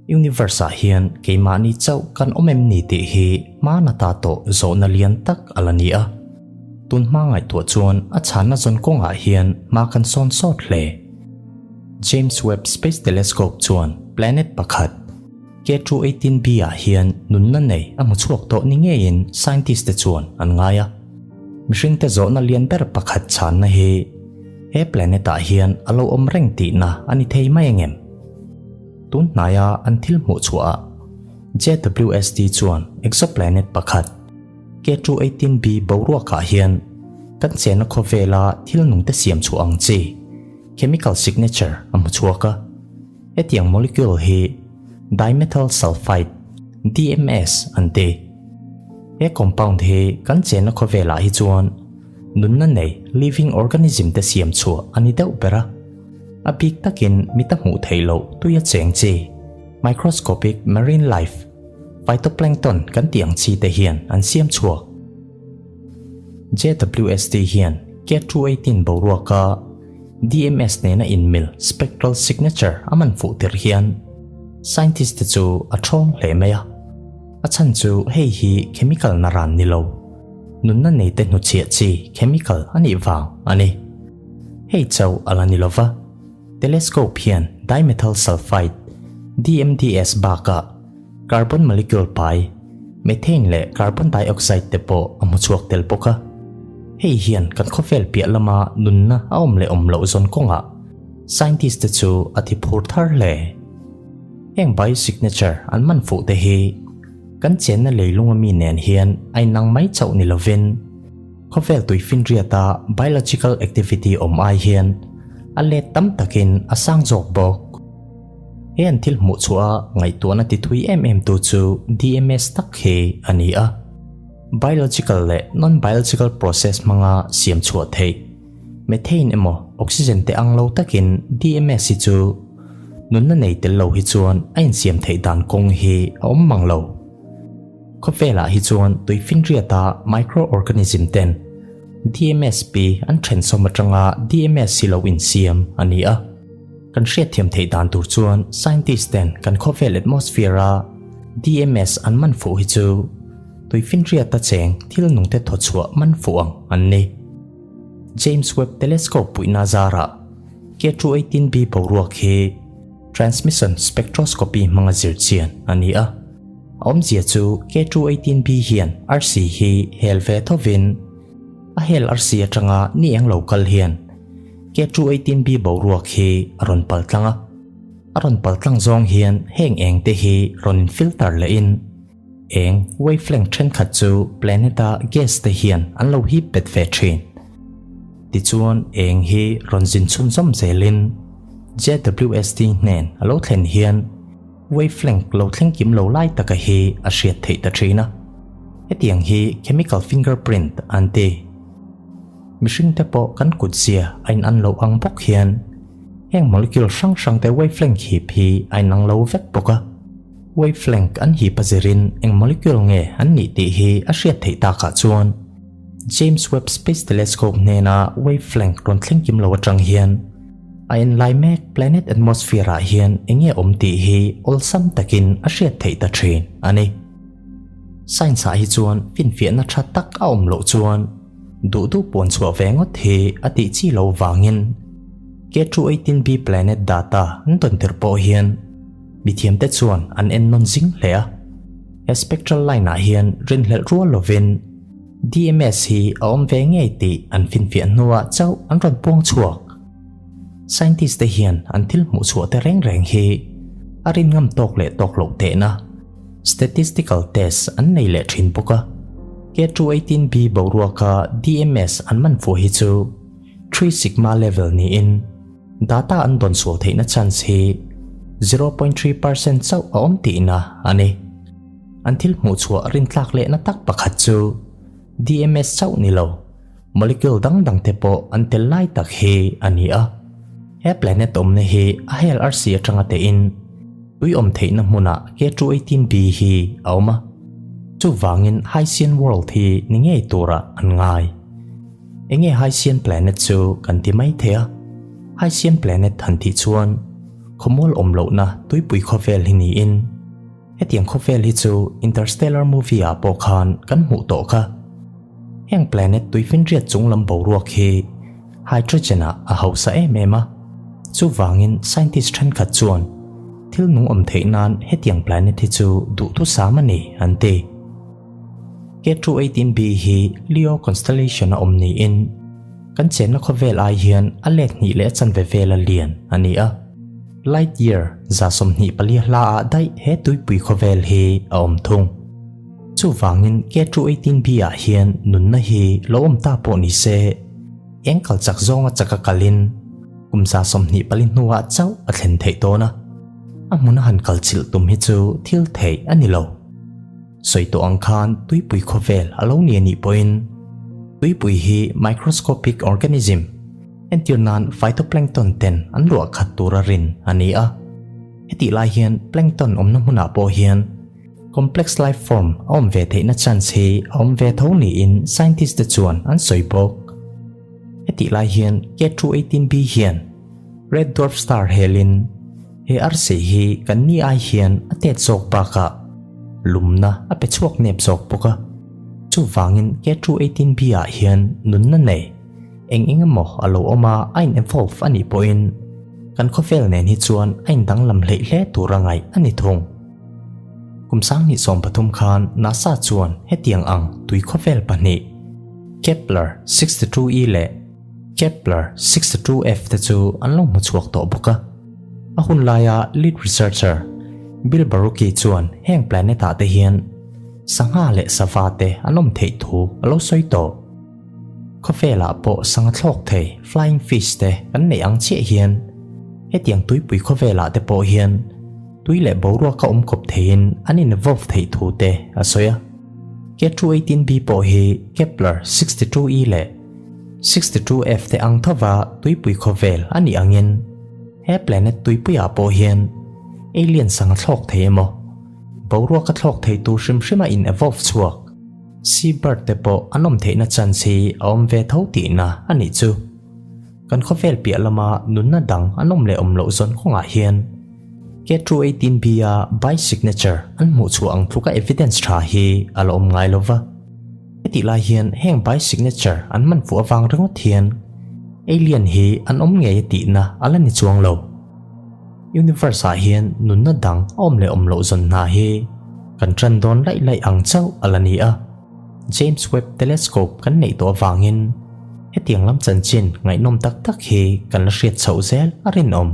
Universe ah hian keimahni chauh kan awm em ni tih hi hmana ta tawh zawhna lian tak a la ni a. Tun hma ngaihtuah chuan a chhanna zawn kawngah hian hma kan sawn sawt hle. James Webb Space Telescope chuan planet pakhat, K2-18b ah hian nunna nei a hmu chhuak tawh ni ngeiin scientist te chuan an ngai a. Mihringte zawhna lian ber pakhat chhanna hi he planet ah hian a lo awm reng tihna a ni thei mai angem? Tun hnaia an thil hmuh chhuahah JWST chuan exoplanet pakhat, K2-18b boruakah hian kan chenna khawvela thil nungte siam chhuah ang chi chemical signature a hmu chhuak a. Hetiang molecule hi dimethyl sulfide, DMS, an ti. He compound hi kan chenna khawvelah hi chuan nunna nei living organism te siam chhuah a ni deuh ber a. A bik takin mita hmuh theih loh tuia cheng chi microscopic marine life, phytoplankton kan tih ang chi te hian an siam chhuak. JWST hian K2-18 boruaka DMS nena inmil spectral signature a man fuh tir hian scientist te chu a thawng hle mai a. A chhan chu hei hi chemical na ran ni lo, nunna nei te hnuchhiah chi chemical a nih vang a ni. Hei chauh a la ni lova, telescope hian dimethyl sulfide, DMDS, bakah carbon molecule pai, methane leh carbon dioxide te pawh a hmu chhuak tel bawk a. Hei hian kan khawvel piah lama nunna a awm leh awm loh zawn kawngah scientist te chu a ti phur thar hle. Heng biosignature an man fuh te hi kan chenna leilunga mi nen hian a inang mai chauh ni lovin khawvel tuifinriata biological activity awm ai hian a let tam takin a sang zawk bawk. He an thil hmuh chhuah a ngaihtuahna ti thui em em tu chu DMS tak hi a ni a. Biological leh non-biological process hmanga siam chhuah theih methane emaw oxygen te ang lo takin DMS hi chu nunna nei tel lo hi chuan a insiam theih dan kawng hi a awm mang lo. Khawvelah hi chuan tuifinriata microorganism ten DMSP an thensawm atanga DMS hi lo insiam a ni a. Kan hriatthiam theih dan tur chuan scientist ten kan khawvel atmosphere a DMS an man fuh hi chu tuifinriata cheng thil nungte thawchhuah man fuh ang an ni. James Webb Telescope puihna zarah K2-18b boruak hi transmission spectroscopy hmanga zir chian a ni a. A awmzia chu K2-18b hian arsi hi hel ve thovin a hel arsi atanga ni eng lo kal hian K2-18b boruak hi a rawn pal tlang a. A rawn pal tlang zawng hian heng eng te hi rawn in filter leh in eng wavelength thenkhat chu planet a gas te hian an lo hip bet ve thin. Tichuan eng hi rawn zin chhunzawm zelin JWST hnen a lo thlen hian wavelength lo thleng kim lo lai taka hi a hriat theih ta thin a. Hetiang hi chemical fingerprint an ti. Mihring te pawh kan kut zia a in an loh ang bawk hian heng molecule hrang hrang te wavelength hip hi a in ang lo vek bawk a. Wavelength an hip a zirin eng molecule nge an nih tih hi a hriat theih takah chuan James Webb Space Telescope hnena wavelength rawn thleng kim lo atang hian a enlai mek planet atmosphere ah hian eng nge awm tih hi awlsam takin a hriat theih ta thin a ni. Science ah hi chuan finfiahna tha tak a awm loh chuan duh duh puan chhuah ve ngawt hi a tih chi lo vangin K2-18b planet data an tawn tir pawh hian mithiamte chuan an en nawn zing hle a. He spectral line ah hian rinhlelh rual lovin DMS hi a awm ve ngei tih an finfiah hnuah chauh an rawn puang chhuak. Scientist te hian an thil hmuh chhuah te reng reng hi a rin ngam tawk leh tawk loh tehna statistical test an nei leh thin bawk a. K2-18b boruaka DMS an man fuh hi chu 3 sigma level niin data an dawn sual theihna chance hi 0.3% chauh a awm tihna a ni. An thil hmuh chhuah rintlak lehna tak pakhat chu DMS chauh ni lo, molecule dang dang te pawh an tel lai tak hi a ni a. He planet awmna hi a hel arsi atanga tein tui awm theihna hmunah K2-18b hi a awm a, chuvangin Hycean World hi ni ngei turah an ngai. Enge Hycean planet chu kan ti mai thei a, Hycean planet han tih chuan. Khawmual awm lohna tuipui khawvel hi niin hetiang khawvel hi chu Interstellar movie ah pawh khan kan hmuh tawh kha. Heng planet tuifinriat chung lam boruak hi hydrogen ah a hausa em em a, chuvangin scientist thenkhat chuan thil nung awm theih nan hetiang planet hi chu duhthusam a ni an ti. K2-18b hi Leo constellation a awm niin kan chenna khawvel ai hian a let hnih leh a chanve vela lian a ni a. Light year 24 hla ah daih he tuipui khawvel hi a awm thung. Chuvangin K2-18b ah hian nunna hi lo awm ta pawh ni se, eng kal chak zawnga chaka kalin kum 24 hnuah chauh a thlen theih dawn a. A hmuna han kal chilh tum hi chu thil theih a ni lo. Sawi tawh ang khan tuipui khawvel a lo ni a nih pawhin tuipui hi microscopic organism, entir nan phytoplankton ten an luah khat tura rin a ni a. Hetih lai hian plankton awmna hmunah pawh hian complex life form a awm ve theihna chance hi a awm ve tho niin scientist te chuan an sawi bawk. Hetih lai hian K2-18b hian red dwarf star helin He arsi hi kan ni ai hian a tet zawk bakah lumna a pe chhuak nep zawk bawk a. Chuvangin K2-18b ah hian nunna nei eng eng emaw a lo awm a, a in evolve a nih pawhin kan khawvel nen hi chuan a in danglam hleih hle tur a ngaih a ni thung. Kum 2013 khan NASA chuan hetiang ang tui khawvel pahnih Kepler 62e leh Kepler 62f te chu an lo hmu chhuak tawh bawk a. A hun laia lead researcher Bill Borucki chuan heng planet ah te hian sangha leh sava te an awm theih thu a lo sawi tawh. Khawvelah pawh sangha thlawk thei flying fish te kan neih ang chiah hian hetiang tuipui khawvelah te pawh hian tui leh boruak a awm kawp theiin an in evolve theih thu te a sawi a. K2-18b pawh hi Kepler 62e leh 62F te ang thova tuipui khawvel a nih angin he planet tuipuiah pawh hian alien sanga thlawk thei emaw, boruaka thlawk thei tur hrim hrima in evolve chhuak sea bird te pawh an awm theihna chance hi a awm ve tho tihna a nih chu. Kan khawvel piah lama nunna dang an awm leh awm loh zawn kawngah hian K2-18b a bisignature an hmuh chhuah ang tluka evidence tha hi a la awm ngai lova. Hetih lai hian heng by signature an man fuh avang ringawt hian alien hi an awm ngei a tihna a la ni chuang lo. Universe ah hian nunna dang a awm leh awm loh zawn hna hi kan tan dawn laih laih ang chauh a la ni a. James Webb Telescope kan neih tawh avangin hetiang lam chanchin ngaihnawm tak tak hi kan la hriat chhoh zel a rinawm.